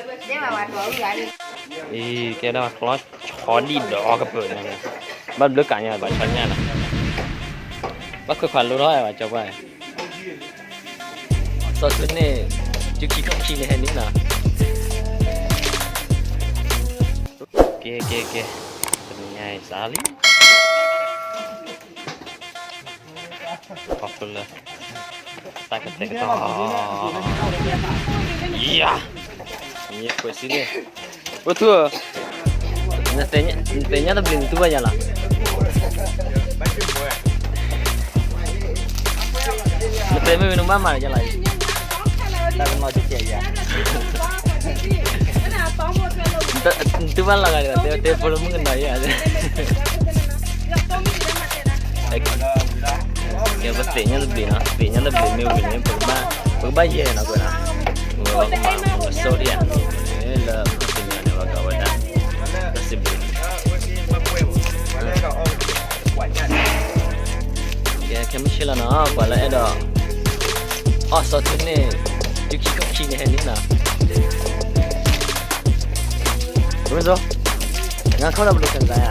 အံၤ ကဲဒၣ်ကျီဆီဒံၣ်ဒီးအီကပၢၤန့ၣ်, ဘၣ်ဘျုးကးညါဘၣ်ဆီညၣ်နီၤ, ဘၣ်ခွဲးခွါလိထီၣ်ဘၣ်ကၠီပှၢ်, စီၤထူန့ၣ် ဒုခံခီၣ်ခံန့ၣ်ဟဲန့ၣ်နီၤ, ကဲ ကဲ ကဲ, တနံၤညါအံၤစးလံ ခီဖျိလၢ တၢ်ကတဲာ်ကတီၤ, ယၤ, မ့ၢ်ခွဲးစံန့ၣ်, ဝဲထူ, နသ့ၣ်ညါတဘျုးနတူၢ်ဘၣ်ယၤလီၤ, နသ့ၣ်မ့ၢ်ဝံၤနဘၣ်မၤယၤလီၤ, တၢ်ကနီၤတကဲးယၤ, နတူၢ်ဘၣ်လီၤဂာ်ဒီး တဲဖိလၢမုၣ်ကနီၤယၤ ကဲ ပသ့ၣ်ညါတဘျုးနီၤ, သ့ၣ်ညါတဘျုးမ့ၢ်ဝံၤန့ၣ် ပကဘၣ်, ပကဘၣ်ယဲၢ်နီၤကွဲးနီၤ, ပကဘၣ်မၤမူလၢစိၣ်ဒံးဧါ, လၢမုၢ်တနံၤန့ၣ် ပှၤကဝဲဒၣ်, စံးဘျုး, ကဲ ခဲမုၢ်ဆ့ၣ်လီၤနီၤ ပှၤလၢအဲၣ်ဒိး, အီၣ်စီၤထူန့ၣ်, ဒုခံခီၣ်ခံန့ၣ်ဟဲန့ၣ်နီၤ မ့ၢ်စိ, ငါခီၣ်ဒီးပဒိၣ်ခဲလၢာ်ယါ,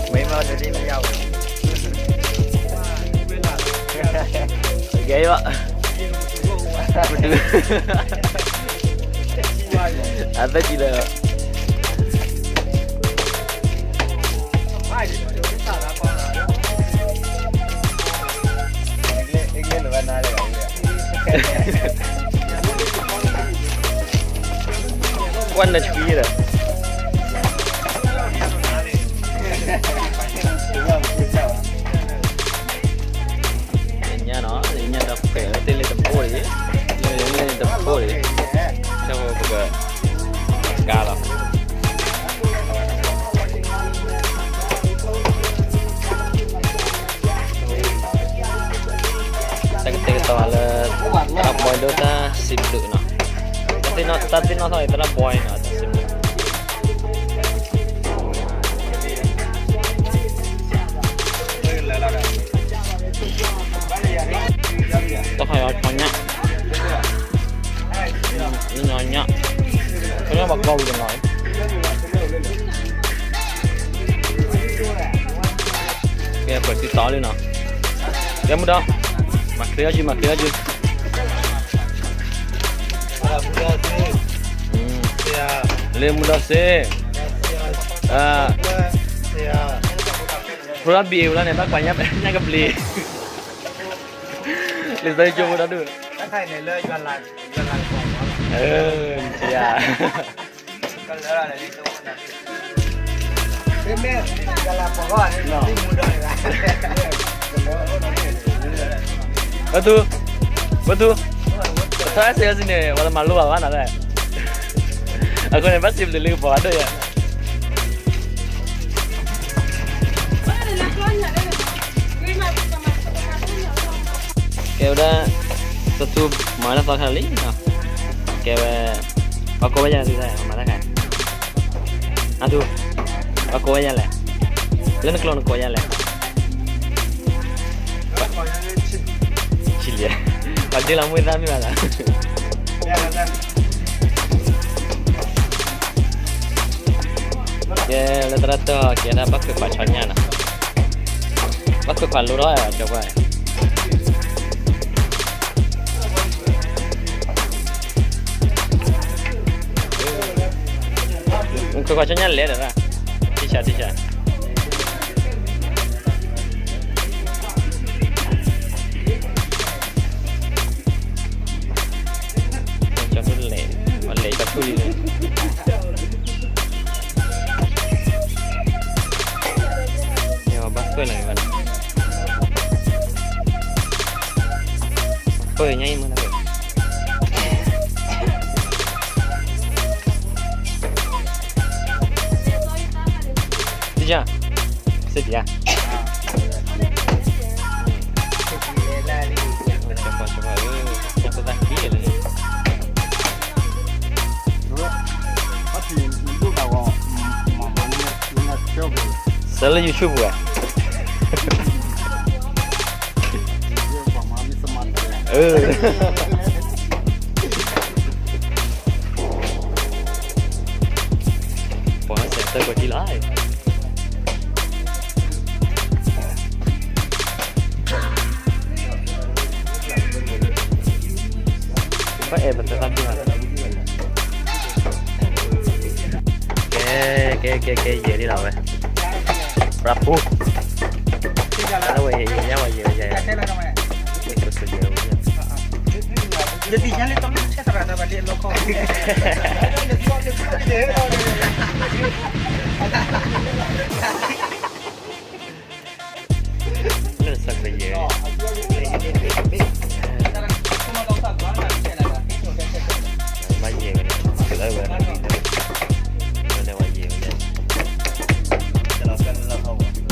မ့ၢ်မၤဒ်န့ၣ်မ့ၢ်ယါဝဲ, ကဲယီၤ, ပဒုး, အသ့ၣ်ကံလၢ ကွၢ်နၢ်ဆံဒီး, ညါနီၤ ညါဒီးဖဲးလၢတ့ၢ်လၢတဘိၣ်အံၤ, လၢတဘိၣ်အံၤ, ဆၢဖိပက, ကါလီၤ. တၢ်ကတဲာ်ကတီၤလၢ သရၣ်ဘီဒိၣ်တၢ်စံးဘျုးနီၤ, တၢ်သ့ၣ်နီၣ်ထီၣ်အံၤ သရၣ်ဘီနီၤ တၢ်စံးဘျုး, တၢ်ခီၣ်ယီၤဆီညၣ်, ညၣ်, ဆီညၣ်ဘၣ်ကီဝံၤတနီၤ, ကဲ ပှၤစံးတီလံနီၤ, ကဲမုၢ်ဒီး, မၤချ့အီၤကံ မၤချ့အီၤကံ, လၢမုၢ်ဒီးစ့, ဖျိထီၣ်ဘံၣ်အ့ၣ်ဝဲလီၤန့ၣ် ဘၣ်ကွၢ်ညၣ်ကဘျံး, လံာ်စီဆှံကၠိဖိဒီဒူၣ်, အၢ, ယါ ဘၣ်သူ, ဘၣ်သူ, ပထီၣ်အဲၣ်စ့အီၤစ့န့ၣ် ပှၤတမၤလိဘၣ်ဘၣ်နီၤ, အဃိန့ၣ် ဘၣ်စံးဘျုးလၢကပီၤအဒိၣ်ယါ, ကဲဝဲဒၣ်, တသူမၤတၢ်သီခါလံနီၤ, ကဲဝဲ, ပှၤကိးဝဲယၤလဲၣ်, မၤတၢ်ခါ, အသူ, ပှၤကိးဝဲယၤလဲၣ်, လၢနကျိာ်နကိးယၤလဲၣ် ဆံလံ, ပှၤဒ့လီၤမူသၣ်မ့ၢ်ဘၣ်သး, ကဲလၢသရၣ်တီၢ်ကဲဒၣ်ဘၣ်ခွဲးခွါဆီညၣ်နီၤ, ဘၣ်ခွဲးခွါလိထီၣ်ကၠီပှၢ် ခွဲးခွါဆီညၣ်လဲၤဒီး, တံၢ်ဆါ တံၢ်ဆါ, ကၠီထူလဲၤ, ပလဲၤကၠီထူလံန့ၣ်, ဘၣ်ခွဲးလီၤဘၣ်န့ၣ်, ခွဲးညါအံၤမ့ၢ်လၢ တယါ, စ့တယါ, ညၣ်ဖိသၣ်ခံလၢန့ၣ်, အဖံးဒိၣ်တၢ်ဂီၤ, မၤမၤန့ၣ်, နကၠီပူၤ တၢ်လၢ YouTube ဝဲ ပှၤစဲးတၢ်ကွဲးထံလီၤ ဘၣ်အဲၣ်ပသးသးပှၢ် ကဲ ကဲ ကဲ ကဲ ယဲၢ်လံလီၤဝဲ ပြၢ်ပူၤ ဝဲ ယဲၢ် ယဲၢ် ယဲၢ် ယဲၢ် ယဲၢ် ယဲၢ် လၢသးကယဲၢ် ဘၣ်ယဲၢ်ဝဲန့ၣ် ကလၢဝဲ ဝဲန့ၣ်ဝဲယဲၢ်ဝဲ ပူ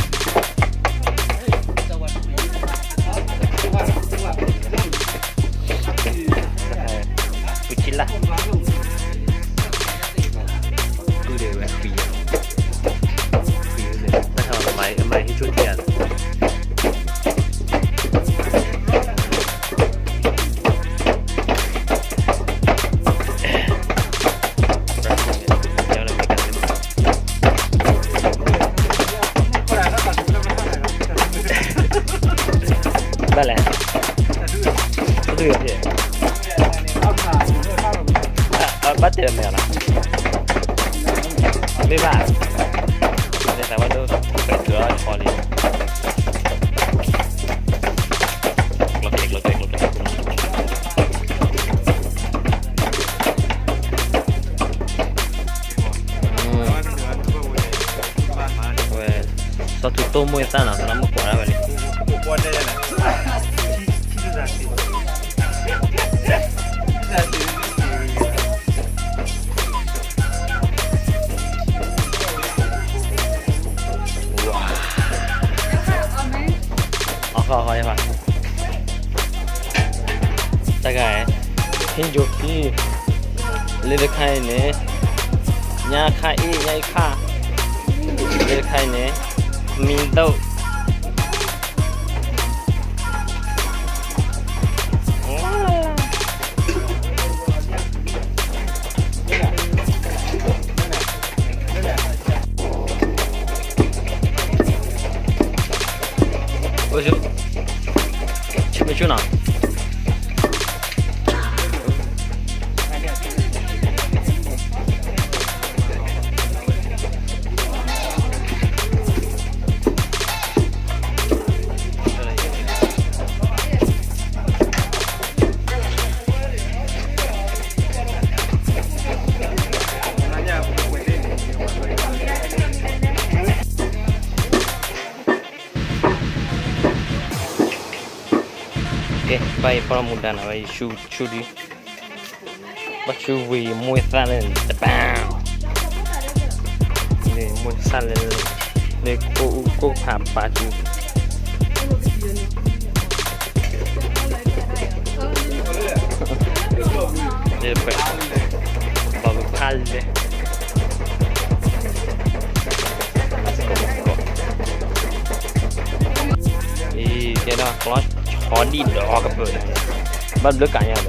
ၤချံလၢ် ကုဒဲးဝဲ ပံၤ ပံၤ တၢ်ခါလီၤ မၤဟံးဆူၣ်ထံဂၤလီၤ ဘၣ်လဲၣ် တဒုၣ်ယီၤဖဲ ဘၣ်တဲမဲာ်လီၤ မ့ၢ်ဘၣ် လဲၤသးဝဲဒိ ပဲၤထုးအီၤထီလံ ဝဲ စီၤထူတိၢ်မိၢ်သၣ်နီၤ သရၣ်မုၣ်ကွၢ်ဒၣ်ဝဲလံ အီၣ်ဃီအီၣ်ဃီ တဂၤ ဟ့ၣ်ယိၤခံ လၢတခါအံၤန့ၣ် ညါခါအံၤ ညါအံၤခါ လၢတခါအံၤန့ၣ် မံဒိၣ် အိၣ်ဆူ ဆူမဆူနီၤ ကဲ ဘၣ်ယပှၢ်မူဒါနီၤ ဝဲယဆူဆူဒံး ဘၣ်ဆူဝံၤမူသၣ်လၢတပၤ န့ၣ် မူသၣ်လၢ လၢကိၣ်အူကိၣ်ဖးပာ်ဆူ လၢပှဲၤ ဘၣ်ပဖးလဲၣ် အံၤ ကဲဒီး ကျီဆီဒံၣ်ဒီးကပၢၢ်န့ၣ် ဘၣ်ဘျုးကၤညါ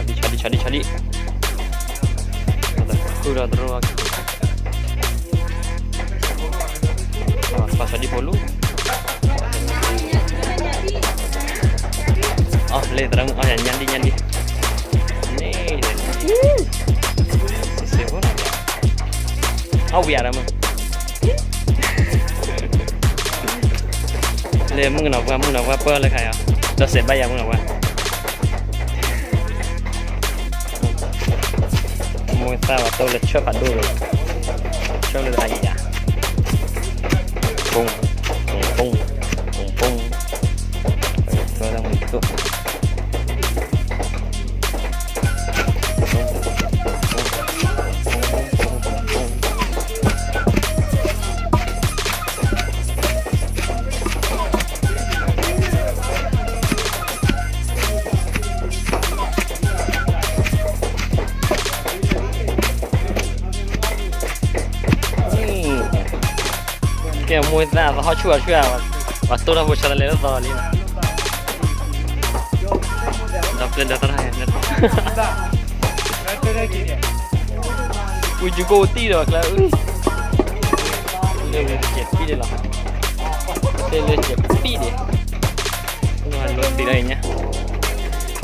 ဒီး ဆီဒံၣ် ဆီဒံၣ် ဆီဒံၣ် ဆီဒံၣ် ဃုာ်ဒီးတရိ ပှၤဆီဒံၣ်ဖိလူၤ အီၣ်လၢသရၣ်မုၣ် အီၣ်ညၣ်ဒံၣ်ညၣ်ဒံၣ် န့ၣ် စ့ဖိနီၤ အီၣ်ဝံၤအါဒီးမုၢ် လၢမုၣ်ကနီၤပှၢ် မုၣ်ကနီၤပှၢ် ပၢလၢခါအံၤ ဒီးစဲးဘၣ်ယၤမုၣ်ကနီၤပှၢ် မိၢ်သၣ်ဝဲတိၢ်လၢဆၢဖးဒိၣ်လီၤ ဆၢလၢအယၤ ပူၤ ပူၤ ပူၤ ပူၤ ပူၤ ဆၢလၢမုၢ်တိၢ် အံၤ ကဲ မိၢ်သၣ်သဟီၣ်ဆူၣ်အဆူၣ်ဧါ, ပှၤတိၢ်ထီၣ်ဖိဆါတလဲလၢသီလံ, ဒီးပျဲဒီးသရၣ်, ဝံၤကၠူကိၣ်တံၢ်ဒီးကျဲ, လၢဝံၤကဲးပံၣ်ဒံးလီၤ, တဲလၢကဲးပံၣ်ဒံး, လိၣ်သံလၢအံၤညါ,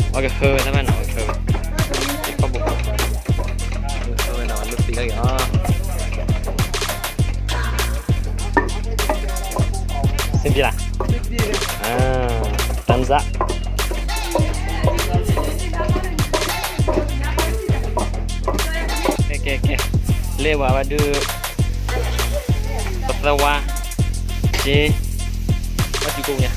အကဟၢဝဲတၢ်ဘၣ်နီၤ, အကဟၢဝဲ, ကဲးပံၣ်, ကဲးပံၣ်ဒီးလိၣ်သံလၢအံၤအီၤ စ့ၣ်ပံၣ်လၢ်, တၢ်စး, ကဲ ကဲ ကဲ, လဲၤဝဲဘၣ်ဒုး, ပသၢဝါ, က့, ဘၣ်ကၠူကိၣ်ညါ,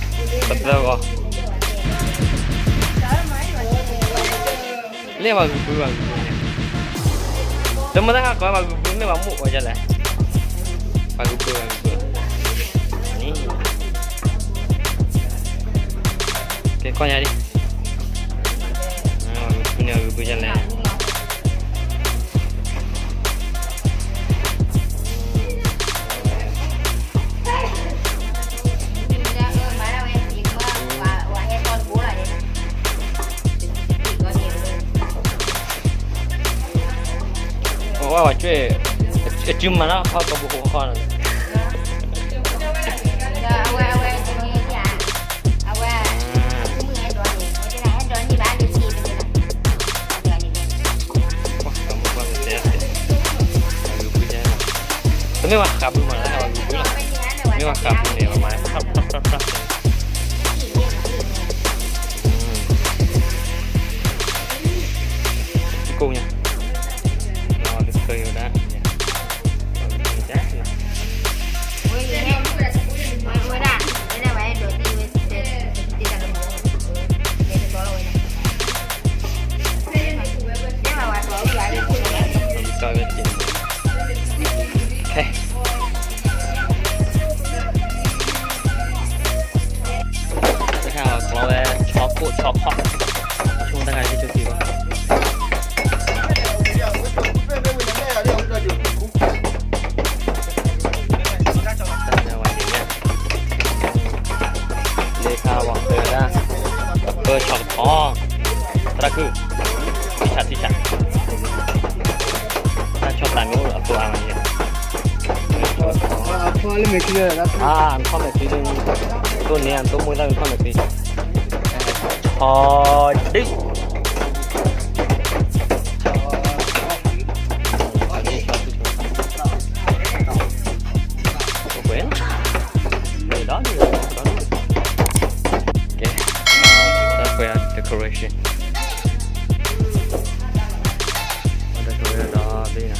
ပသၢဂီၤ လၢပှၤဂုာ်ဘု ပှၤဂုာ်ဘုန့ၣ်, တမ့ၢ်တၢ်ဟးကီး ပှၤဂုာ်ဘုမ့ၢ်ပှၤမိၢ်ဝဲဒ်လဲၣ်, ပှၤဂုာ်ဘုပှၤဂုာ်ဘု, ကဲကီၢ်ညါဒံး, ပှၤဂုာ်ဘုန့ၣ် ပှၤဂုာ်ဘုဒ်လဲၣ်. ဝဲဝဲကွဲး, အစုမၤလၢဟီၣ်ကီၢ်ပူၤဃီဃီန့ၣ်, တမ့ၢ်ပှၤဃးဘုမးလၢဟဲဝဲဂုာ်ဘုလီၤ, မ့ၢ်ပှၤဃးဘုန့ၣ် ပမၤ, ကိၣ်ညါ, တခၢဝဲဒၣ်, တၢ်ဝဲ ဆီကိၣ်ဆီခီၣ်, ဆိတၢ်ဂၤဒ်ဆိက့ၤဘၣ်, တၢ်ဝဲန့ၣ် လၢခါဝဲ ပၢဒၣ်, ပၢဆီကဖီ, သရၣ်ကုၢ်, ထံဆးထံဆး, တၢ်ဆီတးမ့ၢ်အိၣ်အသိးအါမးန့ၣ်, အထီၣ်မဲာ်ချံ, တိၢ်န့ၢ်အတိၢ်မိၢ်သၣ်န့ၣ်ထီၣ်မဲာ်ချံ, ဟီဒုး ကဲ, တၢ်ခွဲး decoration, decoration ဒီးဘ့ၣ်နီၤ,